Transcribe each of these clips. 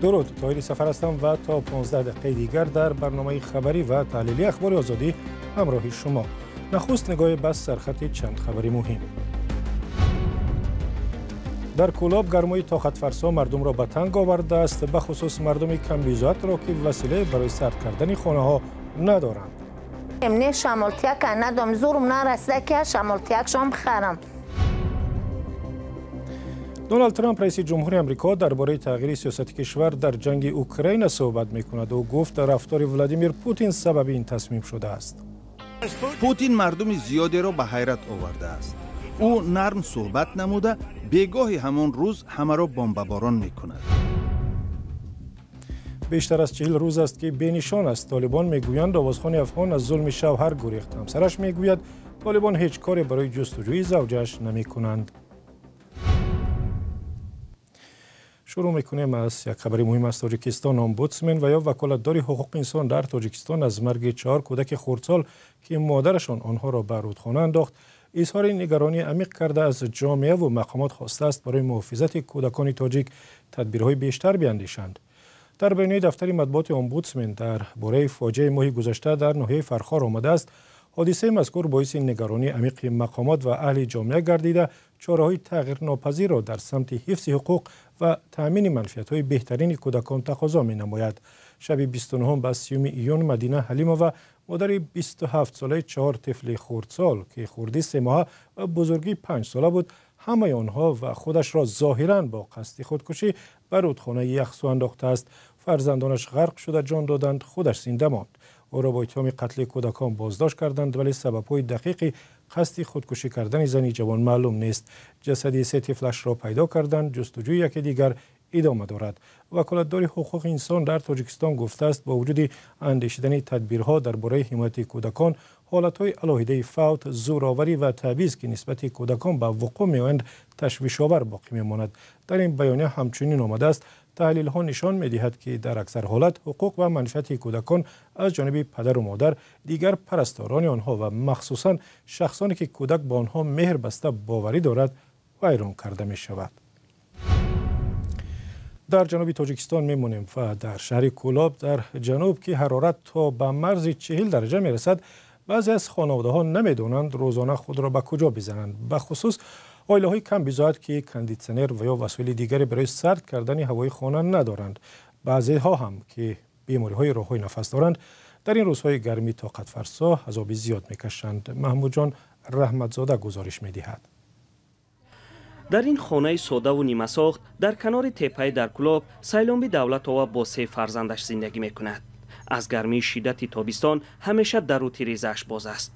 Дуруд, Тоҳири Сафар ҳастам ва то 15 дақиқаи дигар дар барномаи хабарӣ ва таҳлилии Ахбори Озодӣ ҳамроҳи шумо. Нахуст нигоҳе ба сархати чанд хабари муҳим. Дар Кӯлоб гармои тоқатфарсо мардумро ба танг овардааст, бахусус мардуми камбизоатро, ки василае барои сард кардани хонаҳо надоранд. Не шамолтияк надом, зурм нарасида ки шамолтиякшон бихарам. Доналд Трамп, раиси ҷумҳури Амрико, дар бораи тағйири сиёсати кишвар дар ҷанги Украина суҳбат мекунад. Ӯ гуфт, рафтори Владимир Путин сабаби ин тасмим шудааст. Путин мардуми зиёдеро ба ҳайрат овардааст. Ӯ нарм суҳбат намуда, бегоҳи ҳамон рӯз ҳамаро бомбаборон мекунад. Бештар аз 40 рӯз аст, ки бенишон аст. Толибон мегӯянд, овозхони афғон аз зулми шавҳар гурехт. Ҳамсараш мегӯяд, толибон ҳеҷ коре барои ҷустуҷӯи завҷааш намекунанд. Шурӯъ мекунем аз як хабари муҳим аз Тоҷикистон. Омбудсмен ва ё ваколатдори ҳуқуқи инсон дар Тоҷикистон аз марги 4 кӯдаки хурдсол, ки модарашон онҳоро ба рӯдхона андохт, изҳори нигаронии амиқ карда, аз ҷомеа ва мақомот хостааст, барои муҳофизати кӯдакони тоҷик тадбирҳои бештар биандешанд. Дар баёнияи дафтари матбуоти омбудсмен дар бораи фоҷиаи моҳи гузашта дар ноҳияи Фархор омадааст, ҳодисаи мазкур боиси нигаронии амиқи мақомот ва аҳли ҷомеа гардида, чораҳои тағйирнопазирро дар самти ҳифзи ҳуқуқ ва таъмини манфиатҳои беҳтарини кӯдакон тақозо менамояд. Шаби 29 ба 30 июн Мадина Ҳалимова, модари 27-солаи 4 тифли хурдсол, ки хурдӣ 3 моҳа ва бузургӣ 5 сола буд, ҳамаи онҳо ва худашро зоҳиран бо қасди худкушӣ ба рӯдхонаи Яхсу андохтааст. Фарзандонаш ғарқ шуда ҷон доданд, худаш зинда монд. Ӯро бо иттиҳоми қатли кӯдакон боздошт карданд, вале сабабҳои дақиқи қасди худкушӣ кардани зани ҷавон маълум нест. Ҷасади се тифлашро пайдо карданд, ҷустуҷӯи яке дигар идома дорад. Ваколатдори ҳуқуқи инсон дар Тоҷикистон гуфтааст, бо вуҷуди андешидани тадбирҳо дар бораи ҳимояти кӯдакон, ҳолатҳои алоҳидаи фавт, зӯроварӣ ва табъиз, ки нисбати кӯдакон ба вуқӯъ меоянд, ташвишовар боқӣ мемонад. Дар ин баёния ҳамчунин омадааст, таҳлилҳо нишон медиҳад, ки дар аксар ҳолат ҳуқуқ ва манфиати кӯдакон аз ҷониби падару модар, дигар парасторони онҳо ва махсусан шахсоне, ки кӯдак ба онҳо меҳр баста, боварӣ дорад, вайрон карда мешавад. Дар ҷануби Тоҷикистон мемонем ва дар шаҳри Кӯлоб дар ҷануб, ки ҳарорат то ба марзи 40 дараҷа мерасад, баъзе аз хонаводаҳо намедонанд, рӯзона худро ба куҷо бизананд. Бахусус оилаҳои камбизоат, ки кондитсионер ва ё васоили дигаре барои сард кардани ҳавои хона надоранд. Баъзеҳо ҳам, ки бемориҳои роҳҳои нафас доранд, дар ин рӯзҳои гармии тоқатфарсо азоби зиёд мекашанд. Маҳмудҷон Раҳматзода гузориш медиҳад. Дар ин хонаи содаву нимасохт дар канори теппаи дар Кӯлоб Сайломби Давлатова бо се фарзандаш зиндагӣ мекунад. Аз гармии шиддати тобистон ҳамеша дару тирезааш боз аст.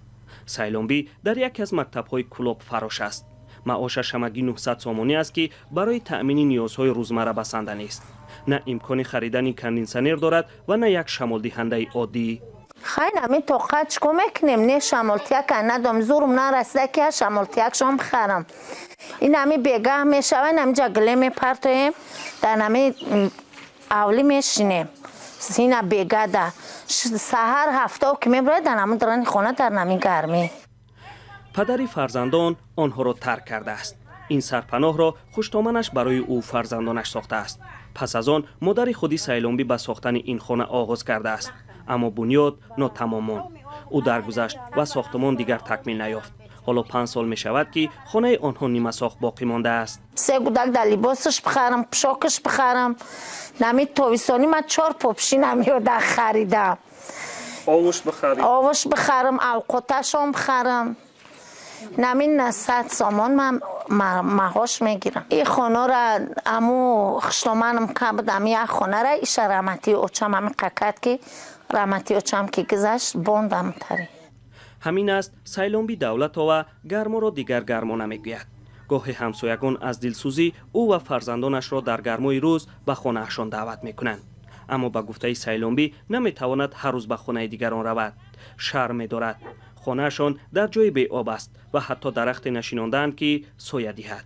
Сайломбӣ дар яке аз мактабҳои Кӯлоб фарош аст. Маошаш ҳамагӣ 900 сомонӣ аст, ки барои таъмини ниёзҳои рӯзмарра басанда нест. На имкони харидани кондитсионер дорад ва на як шамолдиҳандаи оддӣ. Хайр, ами тоқат чико мекунем? Не шамолтияк надом, зурм нарасида ки шамолтиякшон бихарам. Ин ами бегаҳ мешава, ин амиҷа гиле мепартоем, дар нами авлӣ мешинем. Ина бегада саҳар ҳафтао ки мебурад, дар нами дарани хона, дар нами гармӣ. Падари фарзандон онҳоро тарк кардааст. Ин сарпаноҳро хуштоманаш барои ӯ фарзандонаш сохтааст. Пас аз он модари худи Сайломбӣ ба сохтани ин хона оғоз кардааст, аммо бунёд нотамом монд. Ӯ даргузашт ва сохтумон дигар такмил наёфт. Ҳоло 5 сол мешавад, ки хонаи онҳо нимасохт боқӣ мондааст. Се гудак дар либосаш бихарам, пӯшокаш бихарам. Нами тобистонӣ ман чор попшинам ёда харидам. Овуш бихарӣ. Овуш бихарам, авқоташон бихарам. Нами 100 сомон ман маҳош мегирам. И хонара аму хуштоманам ка буд, ами як хонара иша раҳматии очам ами қакат, ки раҳматии очам ки гузашт, бондам тари. Ҳамин аст, Сайломби Давлатова гарморо дигар гармо намегӯяд. Гоҳе ҳамсоягон аз дилсӯзӣ ӯ ва фарзандонашро дар гармои рӯз ба хонаашон даъват мекунанд, аммо ба гуфтаи Сайломбӣ, наметавонад ҳар рӯз ба хонаи дигарон равад, шарм медорад. Хонаашон дар ҷои беоб аст ва ҳатто дарахте нашинондаанд, ки соя диҳад.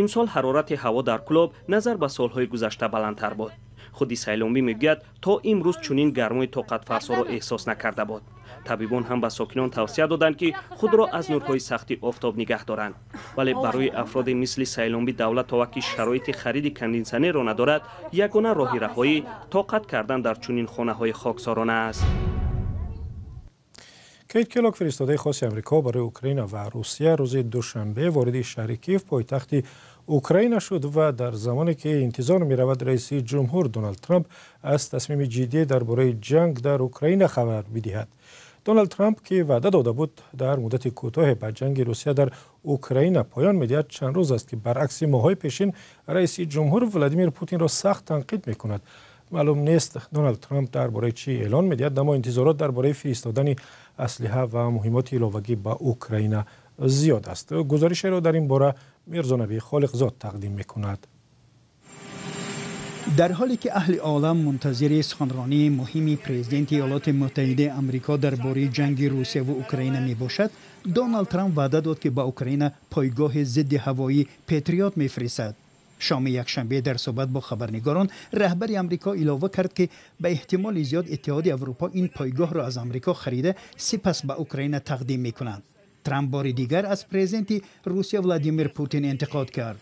Имсол ҳарорати ҳаво дар Кӯлоб назар ба солҳои гузашта баландтар буд. Худи Сайломбӣ мегӯяд, то имрӯз чунин гармои тоқатфарсоро эҳсос накарда буд. Табибон ҳам ба сокинон тавсия доданд, ки худро аз нурҳои сахти офтоб нигаҳ доранд. Вале барои афроде мисли Сайломби Давлатова, ки шароити хариди кондитсионерро надорад, ягона роҳи раҳоӣ тоқат кардан дар чунин хонаҳои хоксорона аст. Кейт Келлог, фиристодаи хоси Амрико барои Украина ва Русия, рӯзи душанбе вориди шаҳри Киев, пойтахти Украина шуд ва дар замоне ки интизор меравад раиси ҷумҳур Доналд Трамп аз тасмими ҷиддӣ дар бораи ҷанг дар Украина хабар бидиҳад. Доналд Трамп, ки ваъда дода буд дар муддати кӯтоҳе ба ҷанги Русия дар Украина поён медиҳад, чанд рӯз аст, ки баръакси моҳҳои пешин раиси ҷумҳур Владимир Путинро сахт танқид мекунад. Маълум нест, Доналд Трамп дар бораи чӣ эълон медиҳад, аммо интизорот дар бораи фиристодани аслиҳа ва муҳимоти иловагӣ ба Украина зиёд аст. Гузоришеро дар ин бора Мирзонаби Холиқзод тақдим мекунад. Дар ҳоле ки аҳли олам мунтазири суханронии муҳими президенти Иёлоти Муттаҳидаи Амрико дар бораи ҷанги Русия ва Украина мебошад, Доналд Трамп ваъда дод, ки ба Украина пойгоҳи зидди ҳавоӣ Патриот мефиристад. Шоми якшанбе дар суҳбат бо хабарнигорон раҳбари Амрико илова кард, ки ба эҳтимоли зиёд Иттиҳоди Аврупо ин пойгоҳро аз Амрико харида, сипас ба Украина тақдим мекунанд. Трамп бори дигар аз президенти Русия Владимир Путин интиқод кард.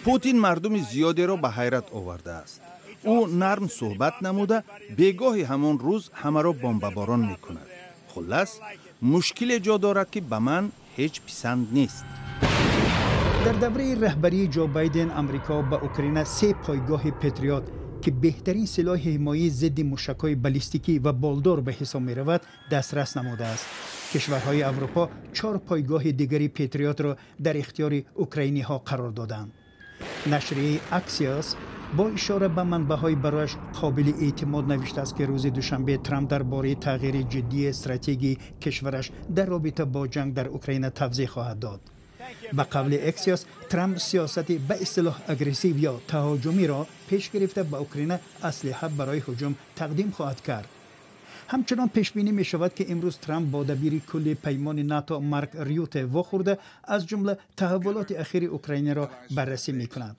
Путин мардуми зиёдеро ба ҳайрат овардааст. Ӯ нарм суҳбат намуда, бегоҳи ҳамон рӯз ҳамаро бомбаборон мекунад. Хуллас, мушкиле ҷо дорад, ки ба ман ҳеҷ писанд нест. Дар давраи раҳбарии Ҷо Байден Амрико ба Украина се пойгоҳи Патриот, ки беҳтарин силоҳи ҳимояи зидди мушакҳои баллистикӣ ва болдор ба ҳисоб меравад, дастрас намудааст. Кишварҳои Аврупо чор пойгоҳи дигари Патриотро дар ихтиёри украиниҳо қарор доданд. Нашрияи Аксиос бо ишора ба манбаъҳои барояш қобили эътимод навиштааст, ки рӯзи душанбе Трамп дар бораи тағйири ҷиддии стратегияи кишвараш дар робита бо ҷанг дар Украина тавзеҳ хоҳад дод. Ба қавли Эксиос, Трамп сиёсати ба истилоҳ агрессив ё таҳоҷумиро пеш гирифта, ба Украина аслиҳа барои ҳуҷум тақдим хоҳад кард. Ҳамчунон пешбинӣ мешавад, ки имрӯз Трамп бо дабири кулли паймони НАТО Марк Рюте вохӯрда, аз ҷумла таҳаввулоти ахири Украинаро баррасӣ мекунад.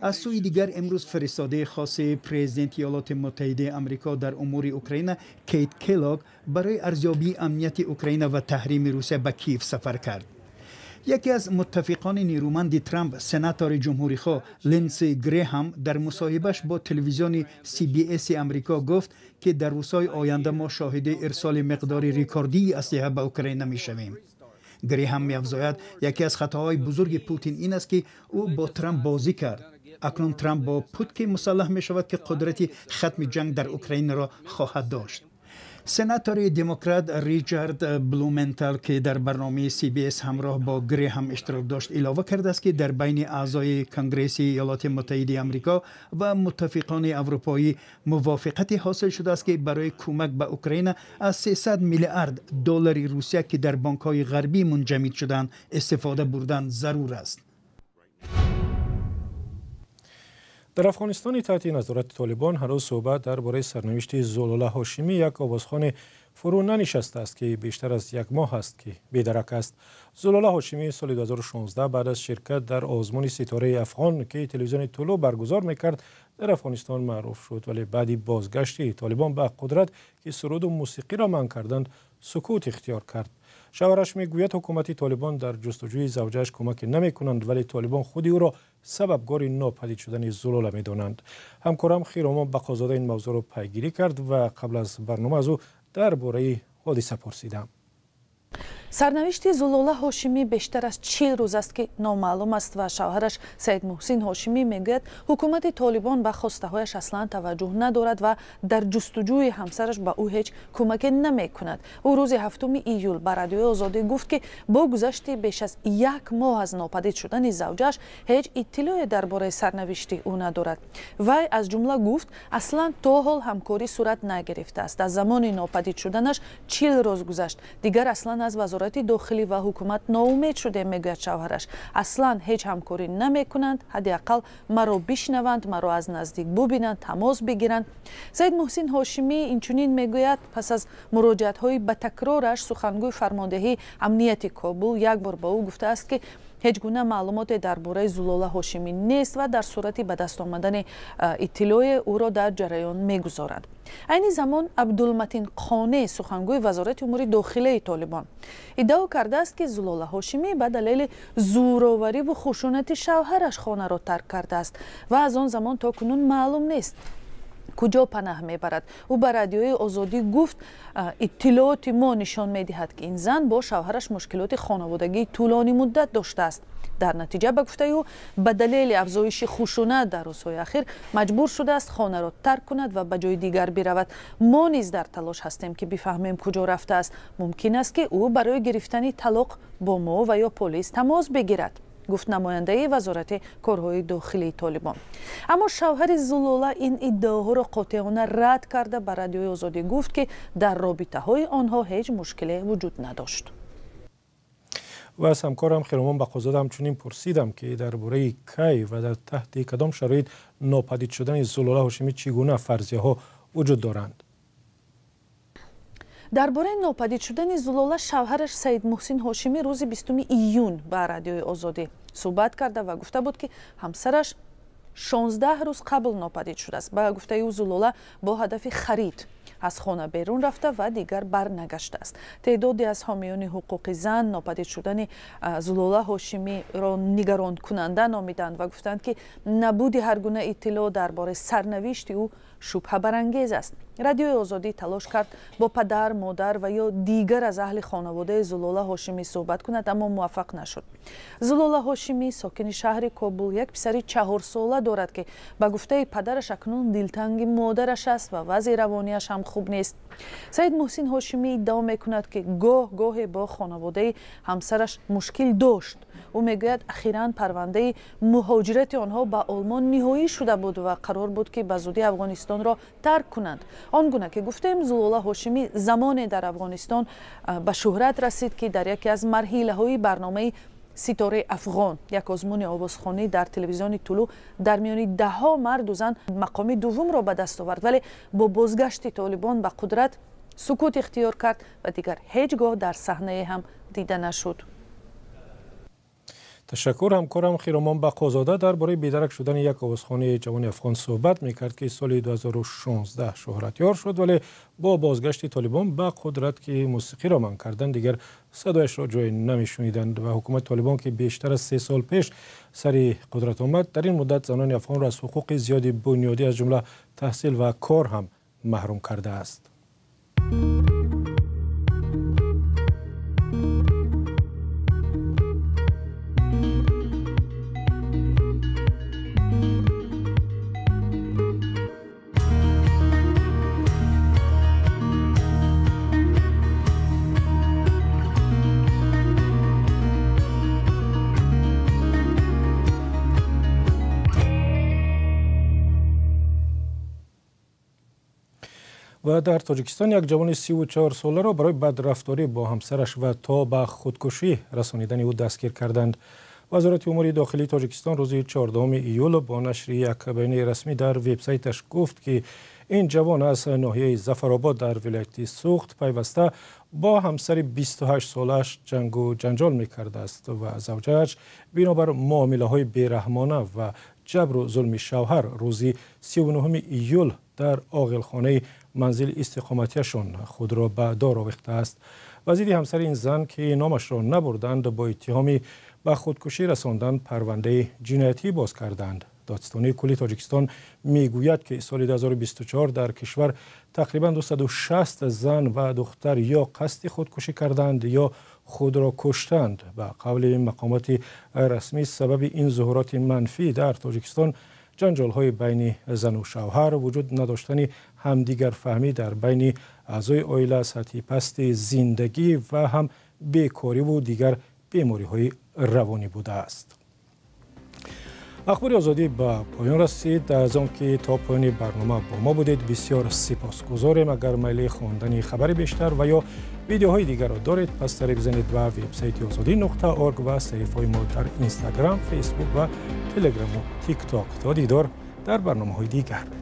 Аз сӯи дигар, имрӯз фиристодаи хоси президенти Иёлоти Муттаҳидаи Амрико дар умури Украина Кейт Келлог барои арзёбии амнияти Украина ва таҳрими Русия ба Киев сафар кард. Яке аз муттафиқони нерӯманди Трамп, сенатори ҷумҳурихоҳ Линдси Греҳам, дар мусоҳибаш бо телевизиони CBS Амрико гуфт, ки дар рӯзҳои оянда мо шоҳиди ирсоли миқдори рекордии аслиҳа ба Украина мешавем. Греҳам меафзояд, яке аз хатоҳои бузурги Путин ин аст, ки ӯ бо Трамп бозӣ кард. Акнун Трамп бо путке мусаллаҳ мешавад, ки қудрати хатми ҷанг дар Украинаро хоҳад дошт. Сенатори демократ Ричард Блументал, ки дар барномаи CBS ҳамроҳ бо Греҳам иштирок дошт, илова кардааст, ки дар байни аъзои Конгресси Иёлоти Муттаҳидаи Амрико ва муттафиқони аврупоӣ мувофиқате ҳосил шудааст, ки барои кӯмак ба Украина аз 300 миллиард доллари Русия, ки дар бонкҳои ғарбӣ мунҷамид шуданд, истифода бурдан зарур аст. Дар Афғонистони таҳти назорати Толибон ҳанӯз суҳбат дар бораи сарнавишти Зулола Ҳошимӣ, як овозхоне, фурӯ нанишастааст, ки бештар аз як моҳ аст, ки бедарак аст. Зулола Ҳошимӣ соли 2016 баъд аз ширкат дар озмуни Ситораи Афғон, ки телевизиони Тулу баргузор мекард, дар Афғонистон маъруф шуд, вале баъди бозгашти Толибон ба қудрат, ки суруду мусиқиро манъ карданд, сукут ихтиёр кард. Шавҳараш мегӯяд, ҳукумати Толибон дар ҷустуҷӯи завҷааш кӯмаке намекунанд, вале Толибон худи ӯро сабабгори нопадид шудани Зулола медонанд. Ҳамкорам Хиромон Бақозода ин мавзӯъро пайгирӣ кард ва қабл аз барнома аз ӯ дар бораи ҳодиса пурсидам. Сарнавишти Зулола Ҳошимӣ бештар аз 40 рӯз аст, ки номаълум аст ва шавҳараш Саид Муҳсин Ҳошимӣ мегӯяд, ҳукумати Толибон ба хостаҳояш аслан таваҷҷӯҳ надорад ва дар ҷустуҷӯи ҳамсараш ба ӯ ҳеҷ кӯмаке намекунад. Ӯ рӯзи 7 июл ба Радиои Озодӣ гуфт, ки бо гузашти беш аз як моҳ аз нопадид шудани завҷааш ҳеҷ иттилоъе дар бораи сарнавишти ӯ надорад. Вай аз ҷумла гуфт, аслан то ҳол ҳамкорӣ сурат нагирифтааст. Аз замони нопадид шуданаш 40 рӯз гузашт. Дигар аслан аз вазорати дохилӣ ва ҳукумат ноумед шудем, мегӯяд шавҳараш. Аслан ҳеҷ ҳамкорӣ намекунанд, ҳадди ақал маро бишнаванд, маро аз наздик бубинанд, тамос бигиранд. Саид Муҳсин Ҳошимӣ инчунин мегӯяд, пас аз муроҷиатҳои ба такрораш сухангӯи фармондеҳии амнияти Кобул як бор ба ӯ гуфтааст, ки Ҳеҷ гуна маълумоте дар бораи Зулола Ҳошимӣ нест ва дар сурати ба даст омадани иттилоъе ӯро дар ҷараён мегузоранд. Айни замон Абдулматин Қоне, сухангӯи Вазорати умури дохилаи Толибон, иддао кардааст, ки Зулола Ҳошимӣ ба далели зӯровариву хушунати шавҳараш хонаро тарк кардааст ва аз он замон то кунун маълум нест, куҷо панаҳ мебарад. Ӯ ба Радиои Озодӣ гуфт: иттилооти мо нишон медиҳад, ки ин зан бо шавҳараш мушкилоти хонаводагии тӯлонӣ муддат доштааст. Дар натиҷа, ба гуфтаи ӯ, ба далели афзоиши хушунат дар рӯзҳои ахир маҷбур шудааст хонаро тарк кунад ва ба ҷои дигар биравад. Мо низ дар талош ҳастем, ки бифаҳмем, куҷо рафтааст. Мумкин аст, ки ӯ барои гирифтани талоқ бо мо ва ё полис тамос бигирад, гуфт намояндаи Вазорати корҳои дохилии Толибон. Аммо шавҳари Зулола ин иддаоҳоро қотеона рад карда, ба Радиои Озодӣ гуфт, ки дар робитаҳои онҳо ҳеҷ мушкиле вуҷуд надошт. Ва аз ҳамкорам Хиромон Бақозода ҳамчунин пурсидам, ки дар бораи кай ва дар таҳти кадом шароит нопадид шудани Зулола Ҳошимӣ чӣ гуна фарзияҳо вуҷуд доранд. Дар бораи нопадид шудани Зулола шавҳараш Саид Муҳсин Ҳошимӣ рӯзи 20 июн ба Радиои Озодӣ суҳбат карда ва гуфта буд, ки ҳамсараш 16 рӯз қабл нопадид шудааст. Ба гуфтаи ӯ, Зулола бо ҳадафи харид аз хона берун рафта ва дигар барнагаштааст. Теъдоде аз ҳомиёни ҳуқуқи зан нопадид шудани Зулола Ҳошимиро нигаронкунанда номиданд ва гуфтанд, ки набуди ҳар гуна иттилоъ дар бораи сарнавишти ӯ шубҳабарангез аст. Радиои Озодӣ талош кард бо падар, модар ва ё дигар аз аҳли хонаводаи Зулола Ҳошимӣ суҳбат кунад, аммо муваффақ нашуд. Зулола Ҳошимӣ, сокини шаҳри Кобул, як писари 4-сола дорад, ки ба гуфтаи падараш акнун дилтанги модараш аст ва вазъи равонияш ҳам хуб нест. Саид Муҳсин Ҳошимӣ иддао мекунад, ки гоҳ гоҳе бо хонаводаи ҳамсараш мушкил дошт. Ӯ мегӯяд, ахиран парвандаи муҳоҷирати онҳо ба Олмон ниҳоӣ шуда буд ва қарор буд, ки ба зудӣ Афғонистонро тарк кунанд. Он гуна ки гуфтем, Зулола Ҳошимӣ замоне дар Афғонистон ба шӯҳрат расид, ки дар яке аз марҳилаҳои барномаи Ситораи Афғон, як озмуни овозхонӣ дар телевизиони Тулу, дар миёни даҳҳо марду зан мақоми дуввумро ба даст овард, вале бо бозгашти Толибон ба қудрат сукут ихтиёр кард ва дигар ҳеҷ гоҳ дар саҳнае ҳам дида нашуд. Ташаккур. Ҳамкорам Хиромон Бақозода дар бораи бедарак шудани як овозхони ҷавони афғон суҳбат мекард, ки соли 2016 шӯҳратёр шуд, вале бо бозгашти Толибон ба қудрат, ки мусиқиро манъ карданд, дигар садояшро ҷое намешуниданд. Ва ҳукумати Толибон, ки бештар аз 3 сол пеш сари қудрат омад, дар ин муддат занони афғонро аз ҳуқуқи зиёди бунёдӣ, аз ҷумла таҳсил ва кор ҳам маҳрум кардааст. Ва дар Тоҷикистон як ҷавони 34-соларо барои бадрафторӣ бо ҳамсараш ва то ба худкушӣ расонидани ӯ дастгир карданд. Вазорати умури дохилии Тоҷикистон рӯзи 14 июл бо нашри як баёнияи расмӣ дар вебсайташ гуфт, ки ин ҷавон аз ноҳияи Зафаробод дар вилояти Суғд пайваста бо ҳамсари 28-солааш ҷангу ҷанҷол мекардааст ва завҷааш бинобар муомилаҳои бераҳмона ва ҷабру зулми шавҳар рӯзи 39 июл дар оғилхонаи манзили истиқоматиашон худро ба дор овехтааст. Вазири ҳамсари ин зан, ки номашро набурданд, бо иттиҳоми ба худкушӣ расондан парвандаи ҷиноятӣ боз карданд. Додситонии кулли Тоҷикистон мегӯяд, ки соли 2024 дар кишвар тақрибан 260 зан ва духтар ё қасди худкушӣ карданд, ё худро куштанд. Ба қавли мақомоти расмӣ, сабаби ин зуҳуроти манфӣ дар Тоҷикистон ҷанҷолҳои байни зану шавҳар, вуҷуд надоштани ҳамдигарфаҳмӣ дар байни аъзои оила, сатҳи пасти зиндагӣ ва ҳам бекориву дигар бемориҳои равонӣ будааст. Ахбори Озодӣ ба поён расид. Аз он ки то поёни барнома бо мо будед, бисёр сипосгузорем. Агар майли хондани хабари бештар ва ё видеоҳои дигарро доред, пас сари бизанед ба вебсайти озодӣ.орг ва саҳифаҳои мо дар Инстаграм, Фейсбук ва Телеграму Тикток. То дидор дар барномаҳои дигар.